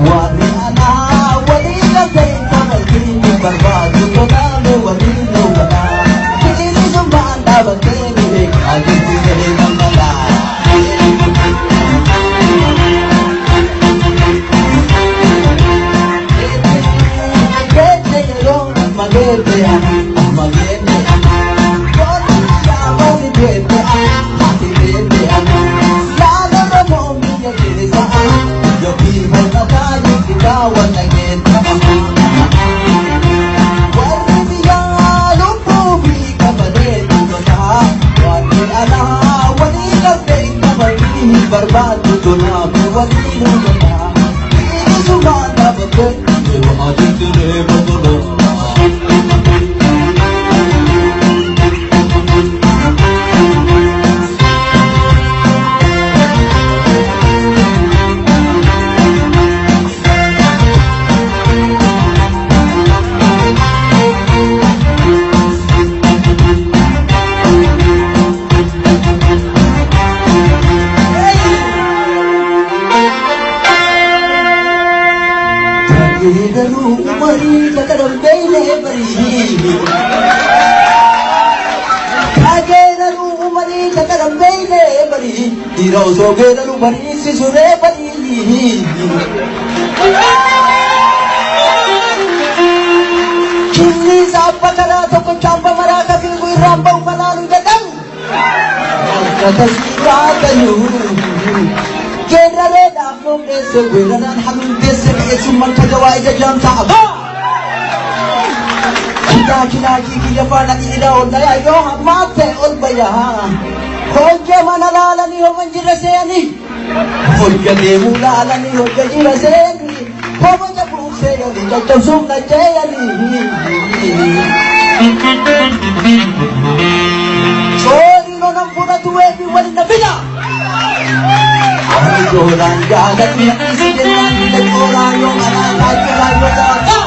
Warri alaa walii galtee kabaltiin barbaadu tolaame waliin hubataa. Bilisummaan dhaabattee ni beekaa jirti jedhee gammadaa. Barbaadu tolaame waliin hubataa. Bilisummaan dhaabattee deemaa jirti reeba tolaa. Garuu umarii kakadam beeylee barii. Kageeraruu umarii kakadam beeylee barii. Dhiira osoo geeraruu bariisisuree barii. Kinni saapha karaa tokko chaappa maraa ka fiigu irraan ba'u falaalu jedhamu. Akka tasiiraa tayuu. Geerareedhaaf dhoofneesse weeraraan haluun teesse ka'eessummaan kajawaa ija jaamsaa abaa. Kitaa kilaakii kiyya faana dhiiraa ol dhayaa yoo hammaatte ol bayaa. Hojja mana laalanii homa jira seeyanii. Hojja deemuu laalanii hojja jira seeyanii. Homa cabuuf seeyanii caccabsuuf nacheeyanii. Sooriin onan fudhatu weebii waliin na fida. Ani joolaan jaalladhu isi jennaan hunda cooraa yoo alaa taachuu yoo taata.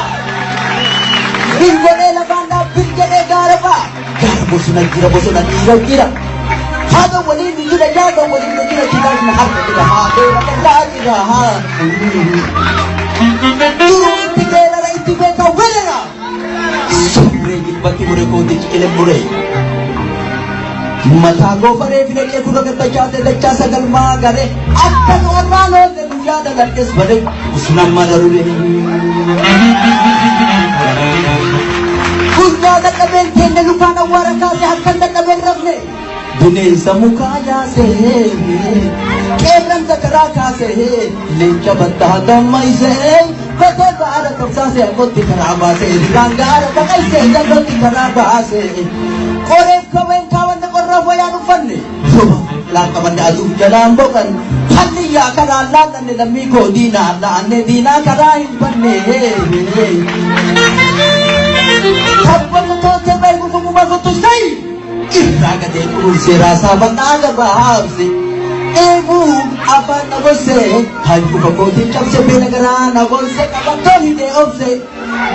Bir godhee lafaan dhaab bir jedhee gaara ba'a. Gaara bosona jira bosona dhiira jira. Haadha waliin ni jira yaada waliin ni jira kitaabni harka jira haadha bal'aa jira haa. Duruu itti geerara itti beekaa weerara. Surree jilbatti mure kooti ciqilee mure. Mataa goofaree filadhee gurra gaddachaate dachaa sagalmaa garee akka nu ormaan oolle guyyaa dhaladhes badee usman mararure. Guyyaa dadhabeen keenya lukaan awwaara kaase halkan dadhabeen rafne. Bineensa mukaa yaasee qeerransa karaa kaasee leenca battaa dammaysee kotee baala tamsaasee abbootti karaa baasee rigaan gaara baqaysee jallotti karaa baasee qoreef kabeen kaawanne qorraaf wayaan uffanne laan qabanne aduuf jalaan boqan halliyyaa karaa laallanne lammii koo diinaa la'anne diinaa karaa hin banne. Tabbata tootee beeku kumuma kottu sayi irraa gadee xuruursee raasaa bal'aa gabaabse. Eeguu afaan na gorsee hancufa kootiin cabse beela garaa na gorsee qabattoo hidhee obse.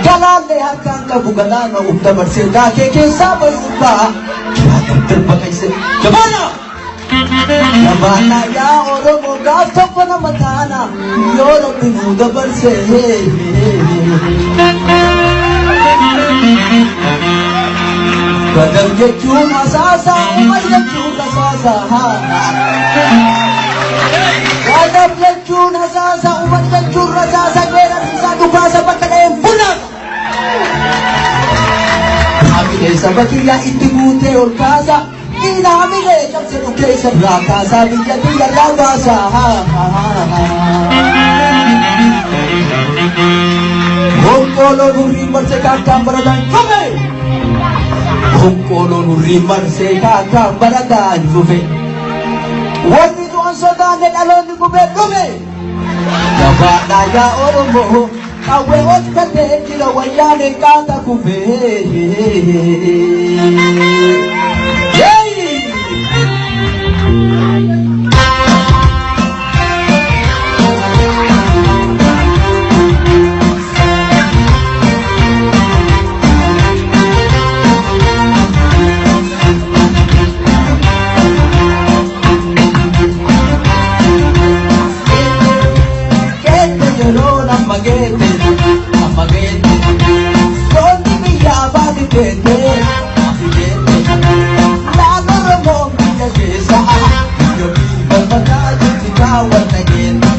Galaallee harkaan qabu galaana uf dabarsee daakee keessaa bayuu ba'a. Karaa gargar baqayse jabaana. Jabaana yaa Oromoo gaaf tokko nama taana yoo Rabbi nuu dabarse. Badam jechuun hasaasa, Umar jechuun rasaasa. Badam jechuun hasaasa, Umar jechuun rasaasa, geerarsiisaa dhukaasa bakka dha'een funaasa. Hamilee saba kiyyaa itti guutee ol kaasa. Diina hamilee cabse dhukkee isa irraa kaasaa biyya biyya irraa baasa. Honqooloo nurrii marsee kaakkaan baradaan cufe. Honqooloo nurrii marsee kaakkaan baradaan cufe. Warri du'an sodaanne dhaloonni gubee dhume. Jabaadhaa yaa Oromoo qawwee ol katee jira wayyaaneen qaata kufee. Yay! Kette yeroo geete, amma geete. Goonni biyyaa baati teete, maafi geete. Laala Oromoo biyya keessa, biyya balbalaa jirti kaawwan dhageente.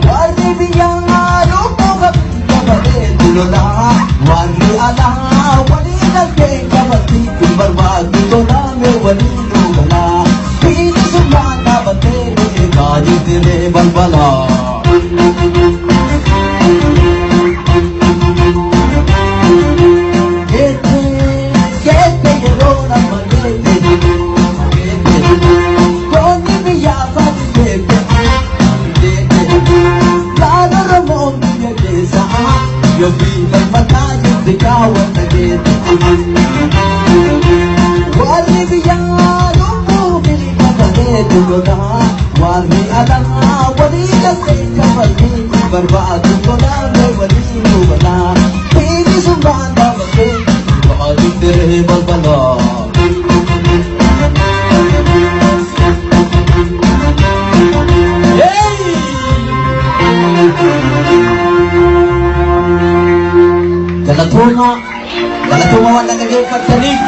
Warri biyyaa lubbuu qabatee lolaa, warri alaa walii galtee qabatti hin barbaadu tolaame walii lugalaa. Bilisummaan dhaabattee eegaa jirtiree balbalaa. Geete geete yeroo nama geete geete. Goonni biyyaa baati teete geete. Laala Oromoo biyya keessa yookiin falmataa jirti kaawwan dhageete. Warri biyyaa lubbuu fi qabatee lolaa, warri alaa walii galtee qabatee barbaadu tolaame walii lubalaa. Bilisummaan dhaabattee baatu dirree balbalaa. Galatooma, galatooma waan dhaggeeffattaniif.